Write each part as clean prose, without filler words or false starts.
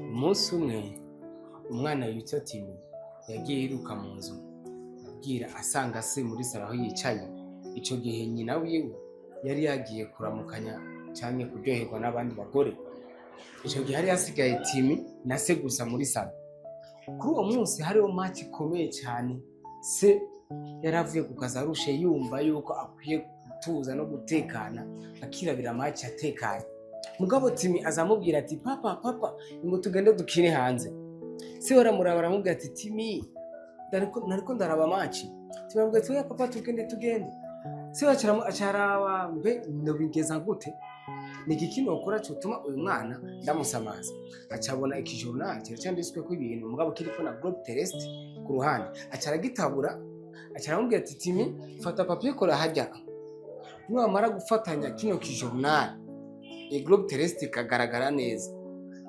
Umunsi umwe umwana witwa Timi yagiye yiruka mu nzu abwira asanga se muri salon aho yicaye. Ico gihe nyina wiwe yari yagiye kuramukanya canke kuryoherwa n'abandi bagore. Ico gihe hari hasigaye Timi na se gusa muri salon. Kuri uwo munsi hariho match ikomeye cyane. Se yaravuye ku kazi arushe, yumva yuko akwiye gutuza no gutekana, akirabira match atekanye. Mugabo Timi azamubwira ati: "Papa, papa, ngo tugende dukine hanze." Se baramuraba, aramubwira ati: "Timi, nariko ndaraba match." Timi aramubwira ati: "Oya papa, tugende, tugende." Se acaraba: "Mbe ndobigeza gute? Ni igiki nokora cotuma uyu mwana ndamusamaza?" Acabona ikijournal cyari canditsweko ibintu, mugabo kiriko na globe terrestre ku ruhande. Aca aragitabura, aca aramubwira ati: "Timi, fata papier colle harya, niwamara gufatanya kino kijournal, iyi globe terrestre ikagaragara neza,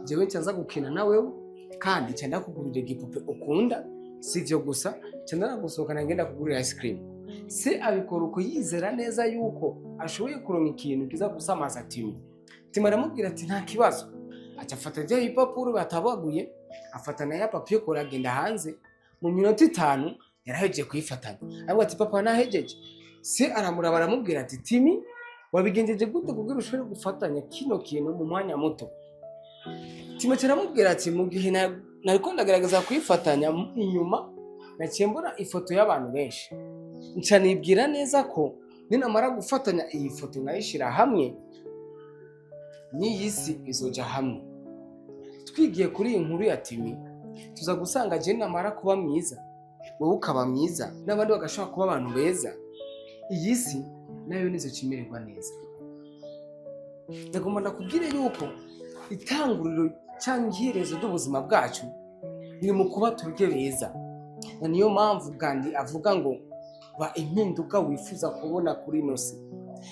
jewe nca nza gukina na wewe, kandi nca ndakugurira igipupe ukunda. Si ivyo gusa, nca ndanagusohokana, ngenda kugurira ice cream." Se abikora uko yizera neza yuko ashoboye kuronka ikintu kiza gusamaza Timi. Timi aramubwira ati: "Nta kibazo." Aca afata vya bipapuro batabaguye, afata na ya papier colle, agenda hanze. Mu minota 5 yarahejeje kuyifatanya. Aravuga ati: "Papa, nahejeje." Se aramuraba, aramubwira ati: "Timi, wabigenjeje gute kugira ushobore gufatanya kino kintu mu mwanya muto?" Timi aca aramubwira ati: "Mu gihe nariko ndagerageza kuyifatanya, inyuma naciye mbona ifoto y'abantu benshi, nca nibwira neza ko ninamara gufatanya iyi foto nkayishira hamwe n'iyi si izoja hamwe." Twigiye kuri iyi nkuru ya Timi, tuza gusanga je namara kuba mwiza, wowe ukaba mwiza, n'abandi bagashobora kuba abantu beza, iyi si nayo nizo cimererwa neza. Ndagomba ndakubwire yuko itanguriro cyangwa iherezo ry'ubuzima bwacu ni mu kuba turye beza. Na niyo mpamvu Gandhi avuga ngo: "Ba impinduka wifuza kubona kuri ino si."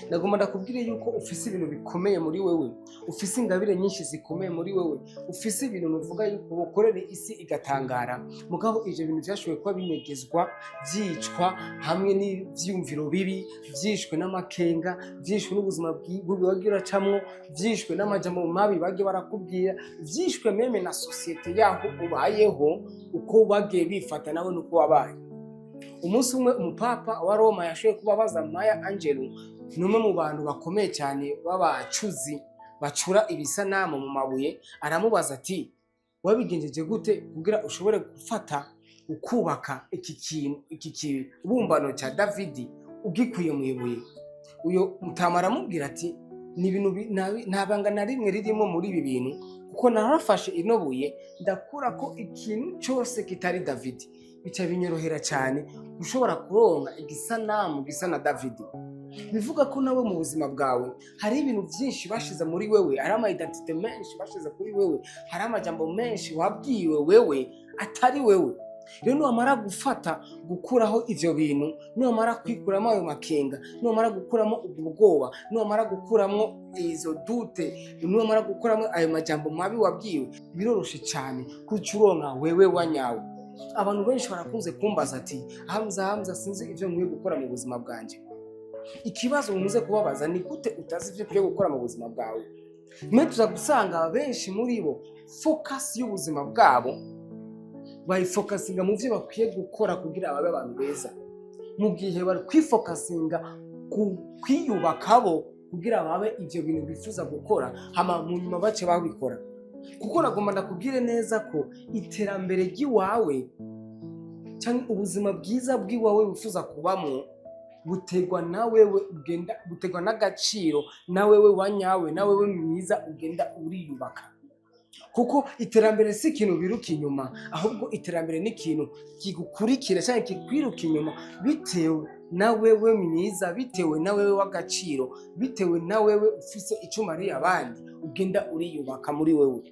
Ndagomba ndakubwire yuko ufise ibintu bikomeye muri wewe, ufise ingabire nyinshi zikomeye muri wewe, ufise ibintu nuvuga yuko ukorera isi igatangara. Mugabo ivyo bintu vyashoboye kuba binyegezwa, vyicwa hamwe n'ivyiyumviro bibi, vyishwe n'amakenga, vyishwe n'ubuzima bubi wagiye uracamwo, vyishwe n'amajambo mabi bagiye barakubwira, vyishwe même na société yaho ubayeho, uko bagiye bifata nawe nuko wabaye. Umunsi umwe umupapa wa Roma yashoboye kuba abaza Maya Angelou, ni umwe mu bantu bakomeye cyane b'abacuzi bacura ibisanamu mu mabuye, aramubaza ati: "Wabigenjeje gute kugira ushobore gufata ukubaka iki kintu, iki kibumbano cya Davidi, ugikuye mu ibuye?" Uyo mutama aramubwira ati: "Ni ibintu nta banga na rimwe ririmo muri ibi bintu, kuko narafashe ino buye, ndakura ko ikintu cyose kitari Davidi, bica binyorohera cyane ushobora kuronka igisanamu gisa na Davidi." Bivuga ko nawe mu buzima bwawe hari ibintu byinshi bashize muri wewe, hari ama identité menshi bashize kuri wewe, hari amajambo menshi wabwiwe wewe atari wewe. Rero niwamara gufata gukuraho ivyo bintu, niwamara kwikuramo ayo makenga, niwamara gukuramo ubwo bwoba, niwamara gukuramo izo doutes, niwamara gukuramo ayo majambo mabi wabwiwe, biroroshe cyane kuca uronka wewe wa nyawe. Abantu benshi barakunze kumbaza ati: "Hamza, Hamza, sinzi ivyo nkwiye gukora mu buzima bwanje." Ikibazo nkunze kubabaza ni: gute utazi ivyo ukwiye gukora mu buzima bwawe? Mwe tuza gusanga benshi muri bo focus y'ubuzima bwabo bayifokasinga mu byo bakwiye gukora kugira babe abantu beza, mu gihe bari kwifokasinga ku kwiyubaka bo kugira babe ivyo bintu bifuza gukora, hama mu nyuma bace babikora. Kuko nagomba ndakubwire neza ko iterambere ry'iwawe cyangwa ubuzima bwiza bw'iwawe wifuza kubamwo butegwa na wewe ugenda, butegwa n'agaciro na wewe wa nyawe, na wewe mwiza ugenda uriyubaka. Kuko iterambere si ikintu biruka inyuma, ahubwo iterambere ni ikintu kigukurikira cyangwa kikwiruka inyuma bitewe na wewe mwiza, bitewe na wewe w'agaciro, bitewe na wewe ufise icyo umariye abandi, ugenda uriyubaka muri wewe.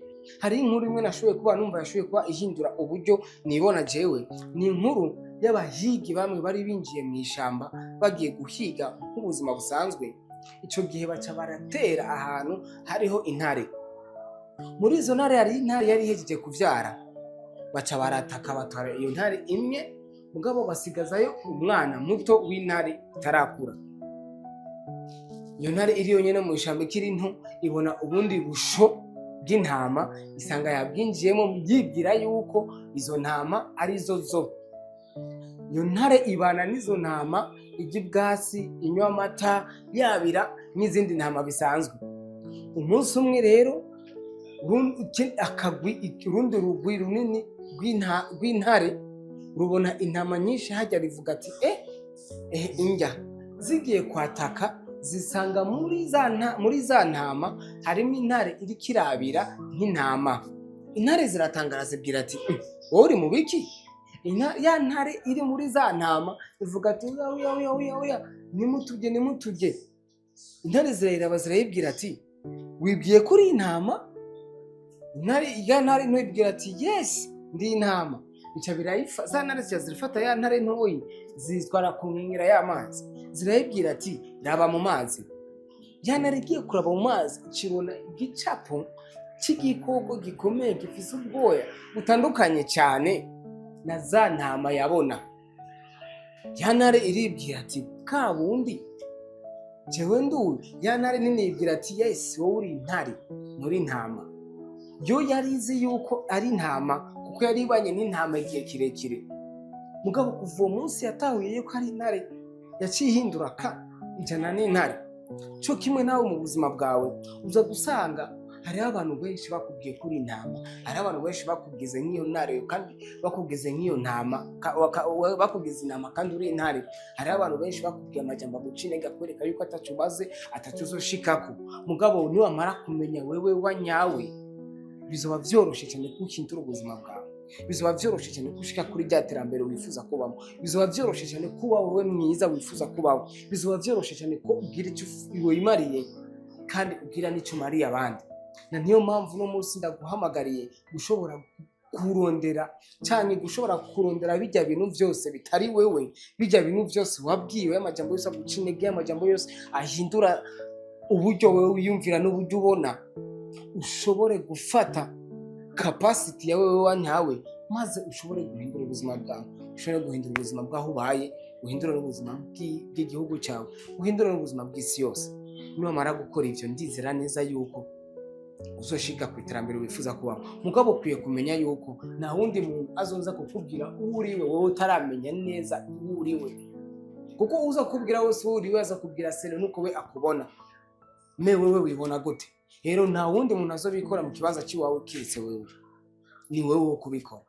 Hari inkuru imwe nashoboye kuba numva yashoboye kuba ihindura uburyo nibona jewe. Ni inkuru y'abahigi bamwe bari binjiye mu ishamba bagiye guhiga nk'ubuzima busanzwe. Ico gihe baca baratera ahantu hariho intare. Muri izo ntare hari intare yari ihejeje kuvyara. Baca barataka, batwara iyo ntare imwe, mugabo basigazayo umwana muto w'intare itarakura. Iyo ntare iri yonyene mu ishamba ikiri nto, ibona ubundi busho. bw'intama, isanga yabwinjiyemo, yibwira yuko izo ntama arizo zo. Iyo ntare ibana n'izo ntama, irya ubwatsi, inywa amata, yabira n'izindi ntama bisanzwe. Umunsi umwe rero, akagwi, urundi rugwi runini rw'intare rubona intama nyinshi hajya, rivuga ati: "Eh eh, injya." Zigiye kwataka, zisanga muri za ntama harimo intare iriko irabira nk'intama. Intare ziratangara, zibwira ati: Wowe uri mu biki?" Ya ntare iri muri za ntama ivuga ati: "Oya, oya, oya, oya, oya, nimutujye, nimutujye." Intare zirayiraba, zirayibwira ati: "Wibwiye ko uri intama?" Intare, ya ntare nto ibwira ati: "Yes, ndi intama." Bica birayifa, za ntare zica zirafata ya ntare ntoyi, zitwara ku nkengera y'amazi, zirayibwira ati: "Raba mu mazi." Ya ntare igiye kuraba mu mazi, ikibona igicapo cy'igikoko gikomeye gifise ubwoya butandukanye cyane na za ntama yabona. Ya ntare iribwira ati: "Ka bundi jewe nduwe." Ya ntare nini yibwira ati: "Yes, wowe uri intare, nturi intama." Yo yari izi yuko ari intama kuko yari ibanye n'intama igihe kirekire. Mugabo kuva uwo munsi yatahuye yuko ari intare, yaciye ihindura ka ijana n'intare. Cyo kimwe nawe mu buzima bwawe, uza gusanga hariho abantu benshi bakubwiye ko uri intama, hariho abantu benshi bakubwize nk'iyo ntare kandi bakubwize nk'iyo ntama, bakubwize intama kandi uri intare. Hariho abantu benshi bakubwiye amajambo aguca intege, akwereka yuko ataco ubaze, ataco uzoshikako. Mugabo niwamara kumenya wewe wa nyawe, bizoba vyoroshe cyane guhindura ubuzima bwawe, bizoba vyoroshe cyane gushika kuri rya terambere wifuza kubamo, bizoba vyoroshe cyane kuba wowe mwiza wifuza kubaho, bizoba vyoroshe cyane ko ugira icyo wimariye kandi ugira n'icyo umariye abandi. Na niyo mpamvu uno munsi ndaguhamagariye gushobora kurondera cyane, gushobora kurondera bijya bintu byose bitari wewe, bijya bintu byose wabwiwe, amajambo yose aguca intege, amajambo yose ahindura uburyo wewe wiyumvira n'uburyo ubona, ushobore gufata capacity yawe wewe nyawe, maze ushobore guhindura ubuzima bwawe, ushobore guhindura ubuzima bw'aho ubaye, uhindure n'ubuzima bw'igihugu cyawe, uhindure n'ubuzima bw'isi yose. Niwamara gukora ivyo, ndizera neza yuko uzoshika ku iterambere wifuza kubaho. Mugabo ukwiye kumenya yuko nta wundi muntu azoza kukubwira uwo uriwe wowe utaramenya neza uwo uriwe, kuko uza kukubwira wese uwo uriwe aza kubwira sere nuko we akubona. Me wewe wibona gute? Rero nta wundi muntu azobikora mu kibanza cy'iwawe kiretse wewe, ni wewe wo kubikora.